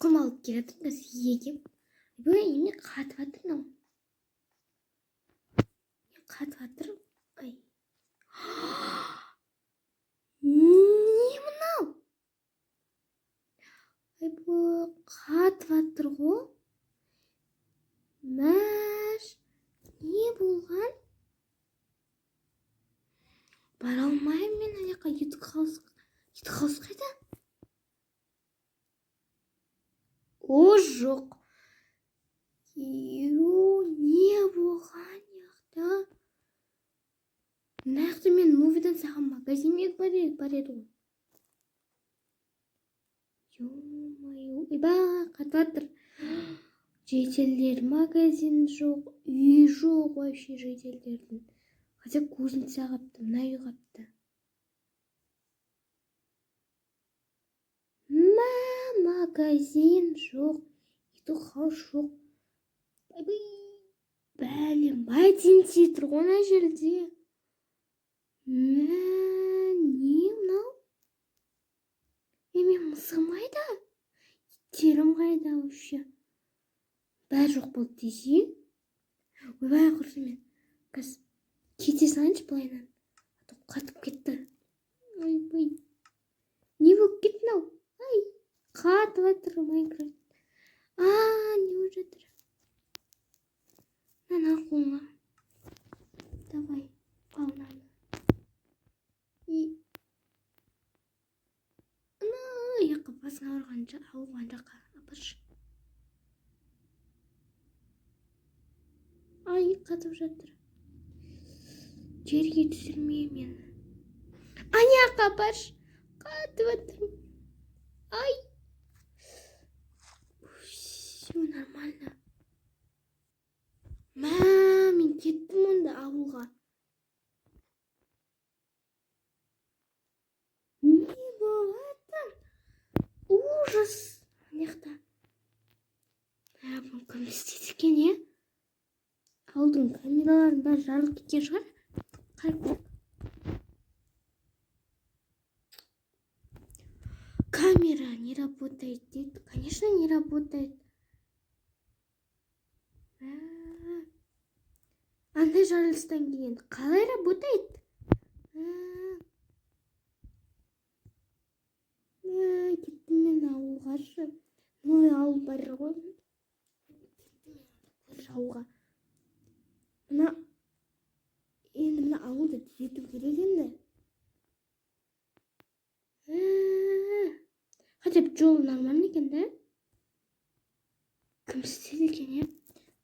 Тұқым алып келе жатырмын қазір, егем. Ойбай, немене қатып жатыр мынау? Не қатып жатыр? Ай, не мынау? Ойбай, қатып жатыр ғой. Мәш, не болған? Бара алмаймын мен ана жаққа. Ютуб хаус, Ютуб хаус қайда? О, жоқ. Ю, не болған жақта? Мына жақта мен новыйдан саған магазинге бар еді ғой. Ё-моё, ойбай, қатып жатыр. Жительдер магазин жоқ, үй жоқ вообще жительдердің. Хотя кузница қапты, мына үй қапты. Мә, магазин жоқ, ютуб хаус жоқ. Ойбай, бәлем, бәтеңсе тұр ғой мына жерде. Мә, не мынау? Е, менің мысығым қайда? Иттерім қайда вообще? Бәрі жоқ болды десе. Ойбай, құрсын, мен қазір кете салайыншы былайынан. А то қатып кетті. Ойбай, не болып кетті мынау? Ай, қатып жатыр Майнкрафт. А, не болып жатыр? Мынаны ал қолыңа. Давай, ал мынаны. И ана жаққа, басың ауырған ауырған жаққа апаршы. Ай, қатып жатыр. Жерге түсірме мені. Ана жаққа апаршы. Қатып жатырмын. Ай, все нормально. Мә, мен кеттім онда ауылға. Не болып жатыр? Ужас. Ана жақта. Ә, бұны кім істеді екен, е? Ауылдың камераларының бәрі жарылып кеткен шығар. Қарап көрейік. Камера не работает дейді. Конечно, не работает. Мә, андай жарылыстан кейін қалай работает? Мә, мә, кеттім мен ауылға шы. Новый ауыл бар ғой. Кеттім мен көрші ауылға. Мына енді мына ауылды түзету керек енді. Ә, хотя бы жол нормальный екен да. Кім істеді екен, е?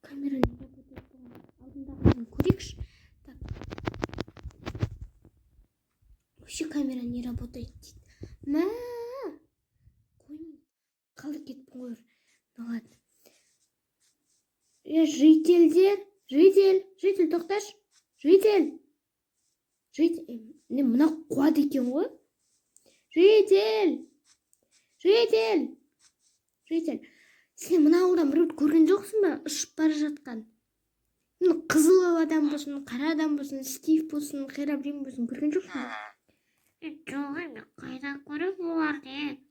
Камера не работает болған. Алдындағысын көрейікші. Так. Вообще камера не работает дейді. Мә, қой, мен қалдырып кеттім ғой. Ну ладно. Е, жительдер, житель, житель, тоқташы. Житель. Житель, не мына қуады екен ғой. Житель. Житель. Житель. Сен мына ауылдан біреуді көрген жоқсың ба? Ұшып бара жатқан. Ну, қызыл адам болсын, қара адам болсын, Стив болсын, Херобрин болсын, көрген жоқсың ба? Жоқ, мен қайдан көремін оларды, е?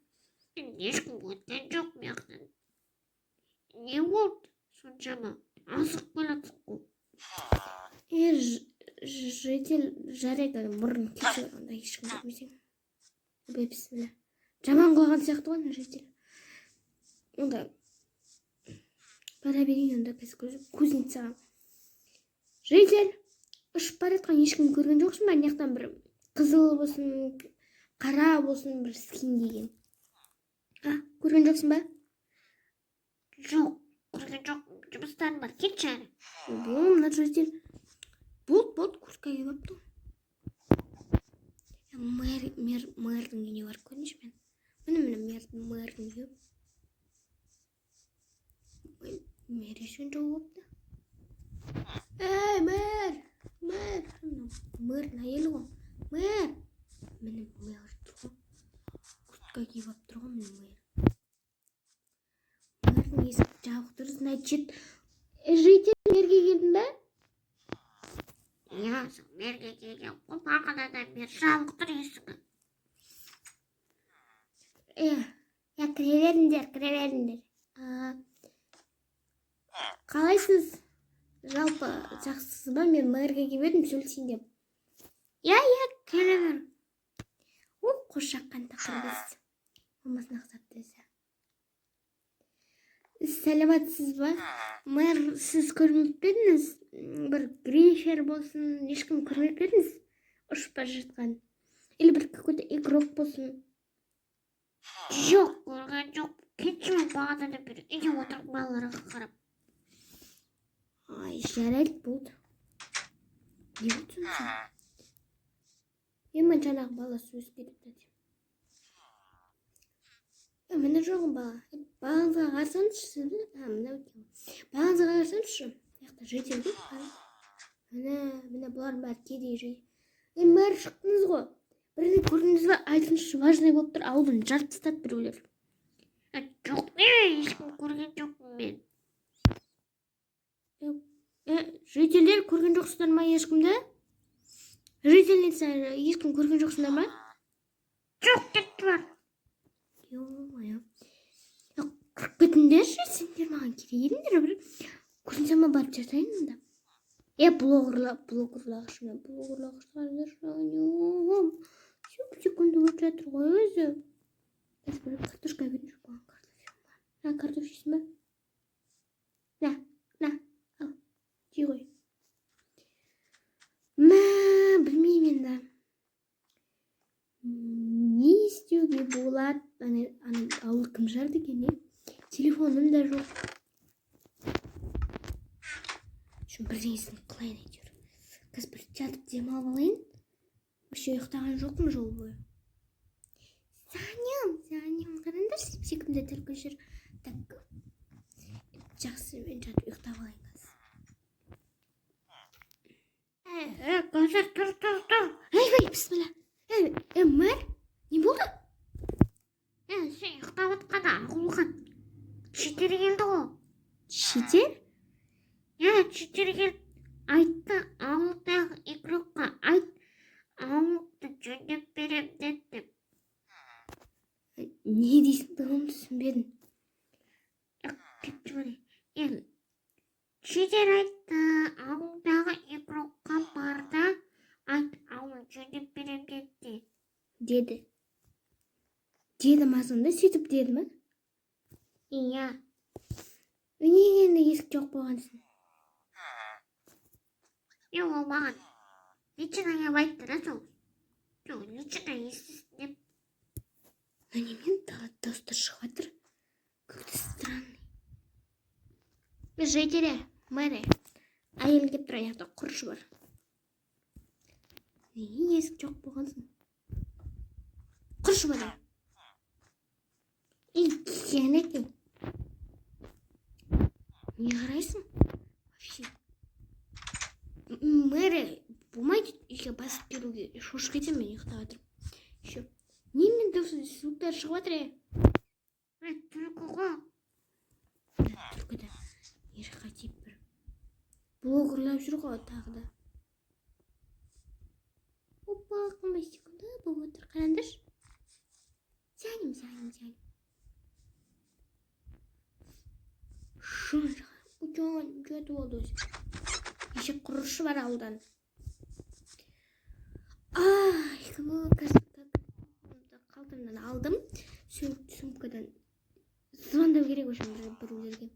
Ешкім өткен жоқ мына жақтан. Не болды соншама? Асығып келатсың ғой. Е, житель, жарайды, мұрын кесе, онда ешкім көрмесең. Ойбай, бісміллә. Жаман қылған сияқты ғой ана житель. Онда бара берейін онда қазір кузницаға. Житель, ұшып бара жатқан ешкім көрген жоқсың ба? Ана жақтан бір қызыл болсын, қара болсын, бір скин деген. А, көрген жоқсың ба? Жоқ, көрген жоқ. Жұмыстарым бар, кетші әрі. Ойбой, мына житель. Болды, болды, куртка киіп алыпты ғой. Мэр, мэр, мэрдің үйіне барып көрейінші мен. Міне, міне, мэр, мэрдің үйі. Ой, мэр есігін жауып алыпты. Ей, мэр, мэр, мынау мэрдің әйелі ғой. Мэр. Міне, мэр тұр ғой. Куртка киіп алып тұр ғой, міне, мэр. Мэрдің есігі жабық тұр, значит, житель, мэрге келдің ба? Иә, сол мэрге келген ғой, бағанадан бері жабық тұр есігі. Е, я Кіре беріңдер, кіре беріңдер. Қалайсыз? Жалпы жақсысыз ба? Мен мэрге келіп едім сөйлесейін деп. Иә, иә, келе бер. О, қос жаққан тақырбыз. Мамасына ұқсапты өзі. Сәлеметсіз ба? Мэр, сіз көрмеп пе едіңіз? Бір грифер болсын, ешкім көрмеп пе едіңіз? Ұшып бара жатқан. Или бір какой-то игрок болсын. Жоқ, көрген жоқ. Кетші, мен бағанадан бері үйде отырып балаларға қарап. Ай, жарайды, болды. Не болды сонша? Е, жаңағы бала сөз кетіпті. Е, міне жоқ бала. Е, балаңызға қарасаңызшы сіз. А, мынау екен. Балаңызға қарасаңызшы. Мына жақта житель көп. Қара. Міне, міне, бұлардың бәрі кедей житель. Е, мэр, шықтыңыз ғой. Бірдеңе көрдіңіз ба? Айтыңызшы, важный болып тұр. Ауылын жарып тастады біреулер. Е, жоқ, не, ешкім көрген жоқпын мен. Е, жительдер, көрген жоқсыздар ма ешкімді? Жительница, ешкім көрген жоқсыңдар ма? Жоқ, кетті бар. Ё-моё. Кіріп кетіңдерші, сендер маған керек едіңдер бір. Көрінсе ма, барып жатайын онда. Е, блогерлар, блогерлар, мен блогерлар. Секунду, өтіп жатыр ғой өзі. Қазір бір картошка берейінші маған, картофель. На, картофель жейсің ба? На, на, ал, жей ғой. Мә, білмеймін енді. Не істеуге болады? Ана ауыл кім жарды екен, не? Телефоным да жоқ. Şu бірдеңесін қылайын әйтеуір. Қазір бір жатып демалып алайын. Вообще ұйықтаған жоқпын жол бойы. Жаным, жаным, қараңдаршы, сүйкімді түлкі жүр. Так, жақсы, мен жатып ұйықтап алайын қазір. Е, е, қазір, тұр, тұр, тұр. Ай, бісміллә. Е, е, мэр, не болды? Е, сен ұйықтап отқанда ауылға читер келді ғой. Читер? Иә, читер келіп айтты, ауылдағы игрокқа айт, ауылды жөндеп беремін деді деп. Не дейсің, дығым түсінбедім. Кетті міне. Е, читер айтты, ауылдағы игрокқа бар да айт, ауыл жөндеп беремін деді де. Деді. Деді ма сонда? Сөйтіп деді ма? Иә. Неге енді есік жоқ болғансың? Е, ол маған лично келіп айтты да сол. Сол лично естісін деп. Мына немен дауыстар шығып жатыр? Как-то странный. Жители, мэрі. Әйел келіп тұр, аяқта құрыш бар. Неге есік жоқ болғансың? Құрыш бар. Ей, кенеке. Не қарайсың? Вообще. Мэрі, болмайды үйге басып келуге. Шошып кетемін мен ұйықтап жатырмын. Еще. Немен дауыс, звуктар шығып жатыр, е? Е, түлкі ғой. Түлкі де не жаққа тиіп бір. Блок ұрлап жүр ғой тағы да. Опа, қандай секунда болып отыр. Қараңдаршы. Жаным, жаным, жаным. Жан жаққа. Жан, жетіп алды өзі. Еще құрышы бар ауылдан. Ай, қазір қалтамнан алдым. Сумкадан звондау керек в общем біреулерге.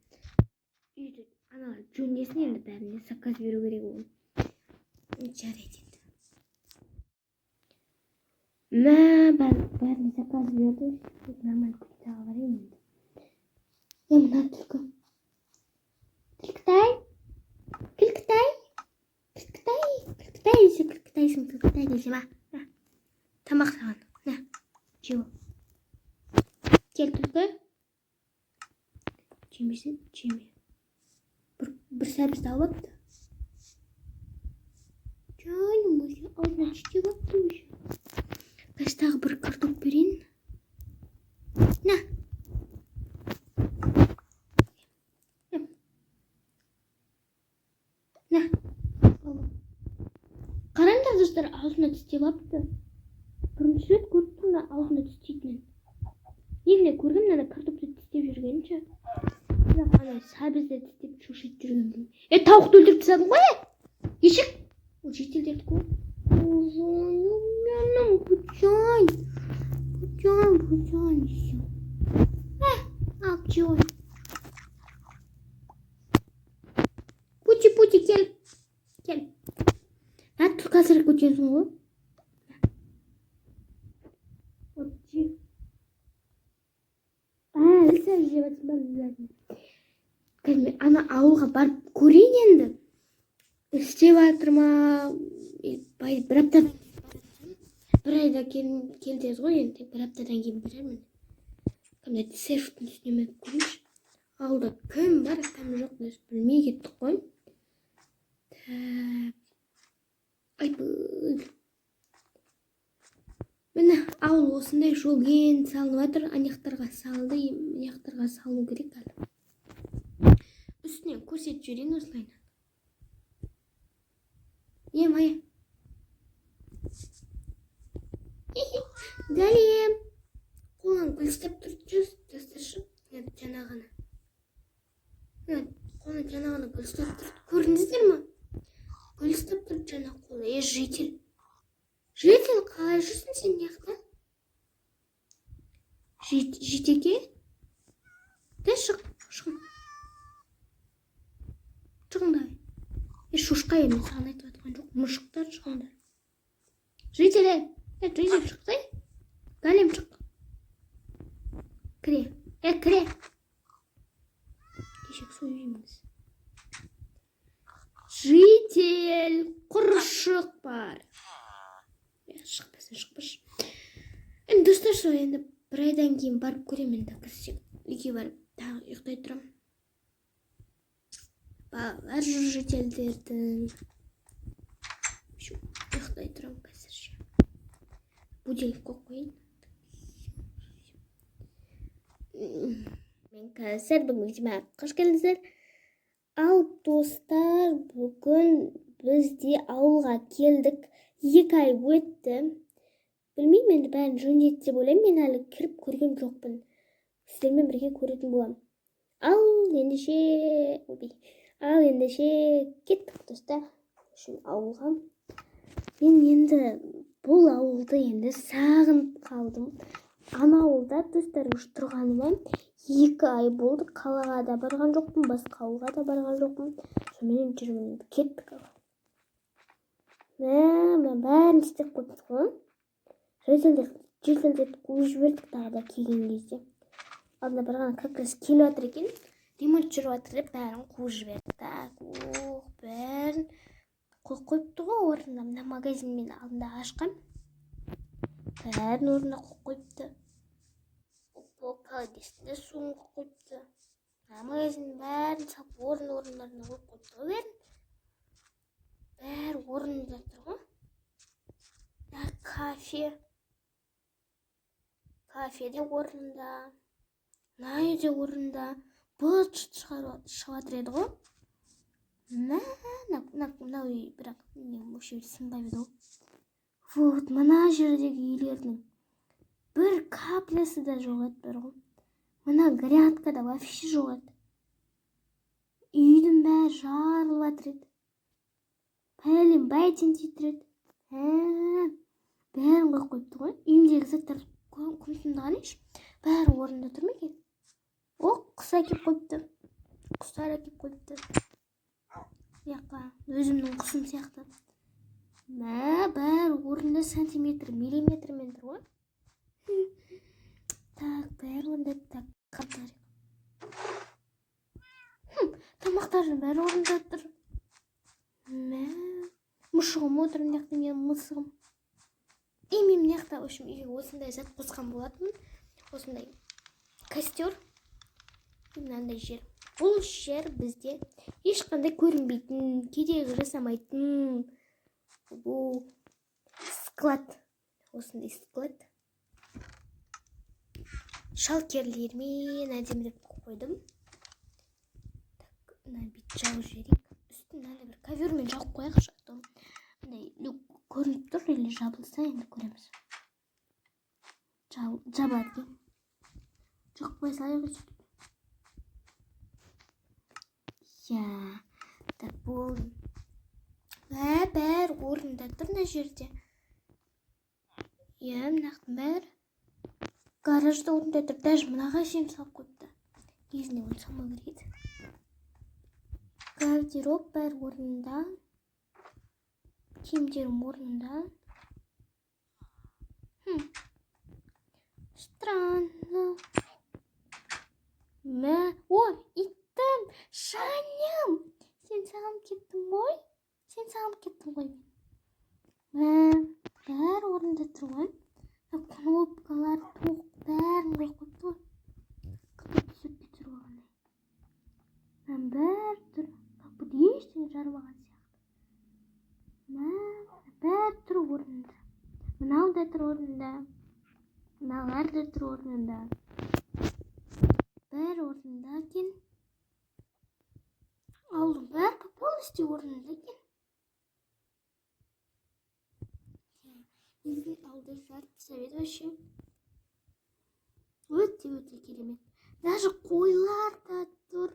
Үйді аналар жөндесін енді, бәріне заказ беру керек ол. Жарайды енді. Мә, бәріне заказ бердім. Нормально квартираға барайын енді. Е, мына түлкі. Түлкітай. Түлкітай. Түлкітай. Түлкітай десе, түлкітайсың, түлкітай десе ма? На. Тамақ саған. На. Жеп ал. Кел, түлкі. Жемесең, жеме. Бір сәбізді алып алыпты. Жаным, өзі аузына тістеп алыпты өзі. Қазір тағы бір картоп берейін. На. На. Қараңдар, достар, аузына тістеп алыпты. Бірінші рет көріп тұрмын аузына тістейтінін. Негізінде көргенмін ана картоп Сәбізді тістеп, шошитып жүрген білмеймін. Е, тауықты өлтіріп тастадың ғой, е, ешек. Ол жительдердікі ғой. Пучай, пучай, пучай. Алып же ғой. Пути, пути, кел, кел. А, тұр, қазір көтересің ғой. Вот, же. Әлі сәл жеп жатырсың ба? Қазір мен ана ауылға барып көрейін енді. Істеп жатыр ма? Бір апта, бір айда кел деді ғой енді. Бір аптадан кейін барармын. Кәдімгі серфтің үстіне мініп көрейінші. Ауылда кім бар, кім жоқ, біз білмей кеттік қой. Так. Айбай. Міне, ауыл осындай, жол енді салынып жатыр. Ана жақтарға салды, мына жақтарға салу керек әлі. Үстінен көрсетіп жіберейін осылай. Е, Майя. Галем. Қолынан гүл ұстап тұр, жүз тасташы. Жаңа ғана. Қолынан жаңа ғана гүл ұстап тұр. Көрдіңіздер ма? Гүл ұстап тұр жаңа қолына. Е, житель. Житель, қалай жүрсің сен мына жақта? Житеке? Де, шық, шық. Шығыңдар. Е, шошқа емес, саған айтып жатқан жоқ. Мұшықтар, шығыңдар. Житель, е, житель, шықсай. Галем, шық. Кіре. Е, кіре. Кешек су жейміз. Житель, құршық бар. Е, шықпасын, шықпашы. Енді, достар, сол енді бір айдан кейін барып көремін енді кірсек. Үйге барып тағы ұйықтай тұрамын. Балалар жүр жительдердің. Ұйықтай тұрамын қазірше. Будильник қойып қояйын. Мен қазір бүгін видеома қош келдіңіздер. Ал, достар, бүгін біз де ауылға келдік. 2 ай өтті. Білмеймін енді, бәрін жөндеді деп ойлаймын. Мен әлі кіріп көрген жоқпын. Сіздермен бірге көретін боламын. Ал ендеше, ойбай. Ал ендеше кеттік, достар. Үшін ауылға. Мен енді бұл ауылды енді сағынып қалдым. Ана ауылда, достар, уже тұрғаныма 2 ай болды. Қалаға да барған жоқпын, басқа ауылға да барған жоқпын. Сонымен жүрмін енді, кеттік. Мә, мына бәрін істеп қойыпты ғой. Жительдерді қуып жібердік тағы да келген кезде. Алдында барған как раз келіп жатыр екен. Ремонт жүріп жатыр деп бәрін қуып жібердік. Так, ох, бәрін қойып қойыпты ғой орнына. Мына магазин мен алдында ашқан. Бәрін орнына қойып қойыпты. Ол колодецте суын қойып қойыпты. Мына магазиннің бәрін салып, орын орындарына қойып қойыпты ғой бәрін. Бәрі орнында тұр ғой. Кафе. Кафе де орнында. Мына үй де орнында. Быт шыт шығып жатыр еді ғой. Мә, мынау үй бірақ не, вообще сынбап еді ғой. Вот, мына жердегі үйлердің бір каплясы да жоқ еді бар ғой. Мына грядкада вообще жоқ еді. Үйдің бәрі жарылып жатыр еді. Пәлен бай тентек тұр еді. Ә, бәрін қойып қойыпты ғой. Үйімдегі заттар құнсында қарайыншы. Бәрі орнында тұр ма екен? О, құс әкеп қойыпты. Құстар әкеп қойыпты. Жаққа өзімнің құсым сияқты. Мә, бәрі орнында, сантиметр, миллиметрмен тұр ғой. Так, бәрі орнында. Так, қаптар. Тамақтардың бәрі орнында тұр. Мә, мұшығым отыр мына жақта, менің мысығым. И мен мына жақта, в общем, үйге осындай зат қосқан болатынмын. Осындай костер. И мынандай жер. Бұл жер бізде ешқандай көрінбейтін, кедергі жасамайтын бұл склад. Осындай склад. Шалкерлермен әдемілеп қойдым. Так, мына бүйтіп жауып жіберейік. Үстін мынандай бір ковермен жауып қояйықшы, а то мындай люк көрініп тұр или жабылса, енді көреміз. Жабылады екен. Жауып қоя салайық сөйтіп. Иә, так, болды. Мә, бәрі орнында тұр мына жерде. Иә, мынақтың бәрі. Гаражда орнында тұр. Даже мынаға шейін салып қойыпты. Кезінде оны салмау керек еді. Гардероб бәрі орнында. Киімдерім орнында. Странно. Мә, ой, итім, Шаням. Сен сағынып кеттің ғой? Сен сағынып кеттің ғой. Мә, бәрі орнында тұр ғой. Кнопкалар, тоқ, бәрін қойып қойыпты ғой. Как будто суретке түсіріп алғандай. Мынаның бәрі тұр. Как будто ештеңе жарымаған сияқты. Мә, бәрі тұр орнында. Мынау да тұр орнында. Мыналар да тұр орнында. Бәрі орнында екен. Ауылдың бәрі полностью орнында екен. Негізінен ауылда жарты совет вообще. Өте өте керемет. Даже қойлар да тұр.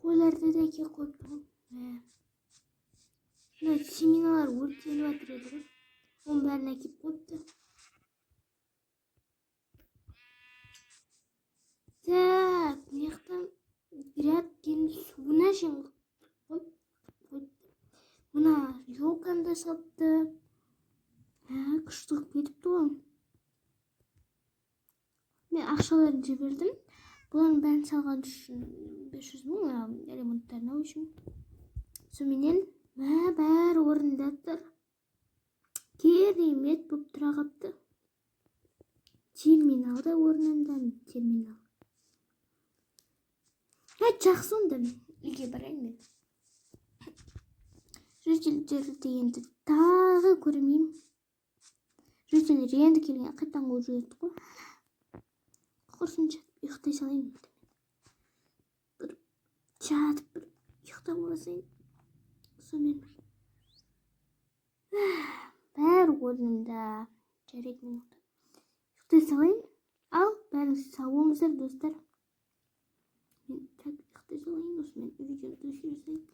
Қойларды да әкеліп қойыпты ғой. Мә. Мына семеналар өртеніп жатыр еді ғой. Оның бәрін әкеліп қойыпты. Так, мына жақта грядкенің суына шейін қойып қойыпты. Мына елканы да салыпты. Ә, күшті қылып кетіпті ғой. Мен ақшаларын жібердім. Бұлардың бәрін салған үшін 500 мың ремонттарына үшін. Соменен мә, бәрі орнында тұр. Керемет болып тұра қапты. Терминал да орнында, терминал. Ә, жақсы, онда үйге барайын мен. Жительдерді енді тағы көрмеймін. Жительдер енді келген, қайтадан қуып жіберді ғой. Құрсын, жатып ұйықтай салайын енді. Бір жатып бір ұйықтап алсайын. Сонымен бәрі орнында. Жарайды, мен ұйықтай салайын. Ал, бәріңіз сау болыңыздар, достар. Мен так ұйықтай салайын, осымен видеоны өшіре салайын.